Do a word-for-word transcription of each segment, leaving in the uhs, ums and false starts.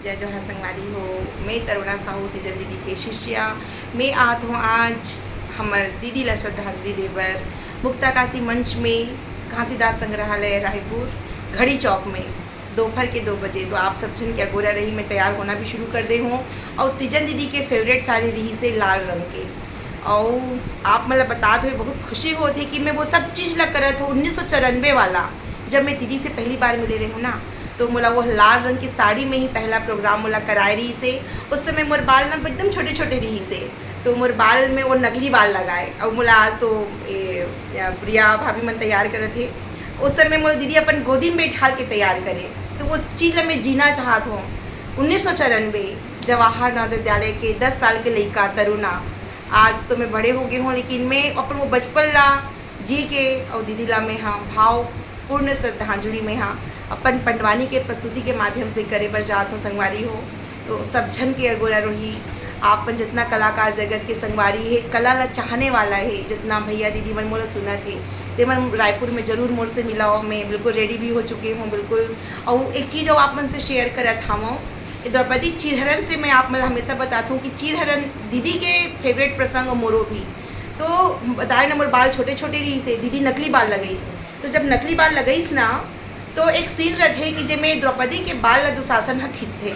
जय जोहार संगवारी हो, मैं तरुणा साहू, तीजन दीदी के शिष्या। मैं आत हूँ आज हमर दीदी ला श्रद्धांजलि दे बर मुक्ताकाशी मंच में, घासीदास संग्रहालय रायपुर, घड़ी चौक में दोपहर के दो बजे। तो आप सब झन के अगोरा रही, मैं तैयार होना भी शुरू कर दे हूँ। और तीजन दीदी के फेवरेट साड़ी रहिसे लाल रंग के। और आप मन ला बतात हुए बहुत खुशी होत हे कि मैं वो सब चीज़ ला करत हूँ उन्नीस सौ चौरानवे वाला। जब मैं दीदी से पहली बार मिले रही हूँ ना, तो मोला वो लाल रंग की साड़ी में ही पहला प्रोग्राम मोला कराए रहिसे। उस समय मोर बाल ना एकदम छोटे छोटे रहिसे, तो मोर बाल में वो नकली बाल लगाए। और मोला आज तो ए, या प्रिया भाभी मन तैयार करत हे, उस समय मोला दीदी अपन गोदी में बैठाल के तैयार करे। तो वो चीज़ ला मैं जीना चाहत हूँ। उन्नीस सौ चौरानवे, जवाहर नवोदय विद्यालय के दस साल के लइका तरुणा, आज तो मैं बड़े हो गए हूँ, लेकिन मैं अपन वो बचपन ला जी के और दीदी ला मैं हाँ भावपूर्ण श्रद्धांजलि में हाँ अपन पंडवानी के प्रस्तुति के माध्यम से करे बर जात हूँ संगवारी हो। तो सब झन के अगोरा रोही, आप मन जितना कलाकार जगत के संगवारी हे, कला ला चाहने वाला हे, जितना भैया दीदी मन मोला सुनत हे, ते मन रायपुर में जरूर मोर से मिलाओ। मैं बिल्कुल रेडी भी हो चुके हूँ बिल्कुल। और एक चीज़ और आप मन से शेयर करत हवँ, ये द्रौपदी चीरहरण से मैं आप मन ला हमेशा बतात हूँ कि चीरहरण दीदी के फेवरेट प्रसंग और मोरो भी। तो बताए ना, मोर बाल छोटे छोटे रहिसे, दीदी नकली बाल लगाइस। तो जब नकली बाल लगाइस ना, तो एक सीन रथे कि जेमे द्रौपदी के बाल ला दुशासन ह खींचथे।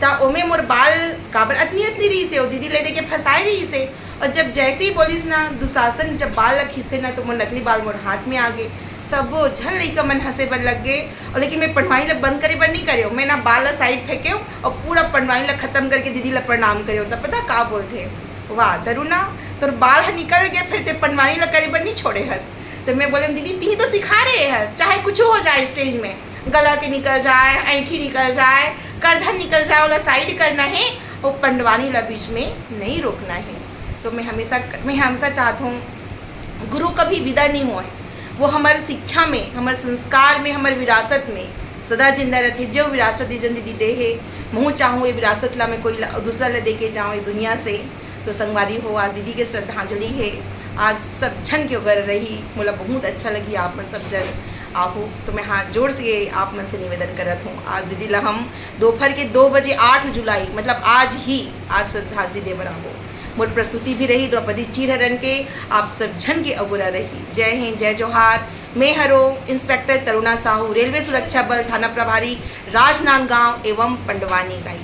त ओमे मोर बाल काबर अतनी अतनी रहिसे, ओ दीदी ले दे के फंसाए रहिसे। और जब जैसे ही बोलिस ना दुशासन, जब बाल ला खींचथे ना, तो मोर नकली बाल मोर हाथ में आ गे। सबो झन लइका मन हंसे बर लग गे। और लेकिन मैं पंडवानी ला बंद करे बर नहीं करे, मैं ना बाल ला साइड फेंके और पूरा पंडवानी ला खत्म करके दीदी ला प्रणाम करे। त पता का बोलथे, "वाह तरुणा, तोर बाल ह निकल गए, फिर ते पंडवानी ला करे बर नहीं छोड़े हस।" तो मैं बोले, "दीदी, तिही तो सिखा रहे हस, चाहे कुछ हो जाए स्टेज में, गला के निकल जाए, ऐंठी निकल जाए, करधन निकल जाए, ओला साइड करना है, वो पंडवानी ला बीच में नहीं रोकना है।" तो मैं हमेशा, मैं हमेशा चाहत हूँ गुरु कभी विदा नहीं होए, वो हमारे शिक्षा में, हमारे संस्कार में, हमारे विरासत में सदा जिंदा रहती। जो विरासत दीजन दीदी दे है, महूँ चाहूँ ये विरासत ला मैं कोई ला, दूसरा ला दे के जाऊँ ये दुनिया से। तो संगवारी हो, आज दीदी के श्रद्धांजलि है, आज सब झन के अगर रही, मोला बहुत अच्छा लगी, आप मन सब जन आहो। तो मैं हाथ जोड़ से आप मन से निवेदन करत हूँ, आज दीदी ला हम दोपहर के दो बजे, आठ जुलाई, मतलब आज ही, आज श्रद्धांजलि दे बर आबो। मोर प्रस्तुति भी रही द्रौपदी चीरहरण के, आप सब झन के अगोरा रही। जय हिंद, जय जोहार। मैं हरो इंस्पेक्टर तरुणा साहू, रेलवे सुरक्षा बल थाना प्रभारी, राजनांदगांव एवं पंडवानी गाई।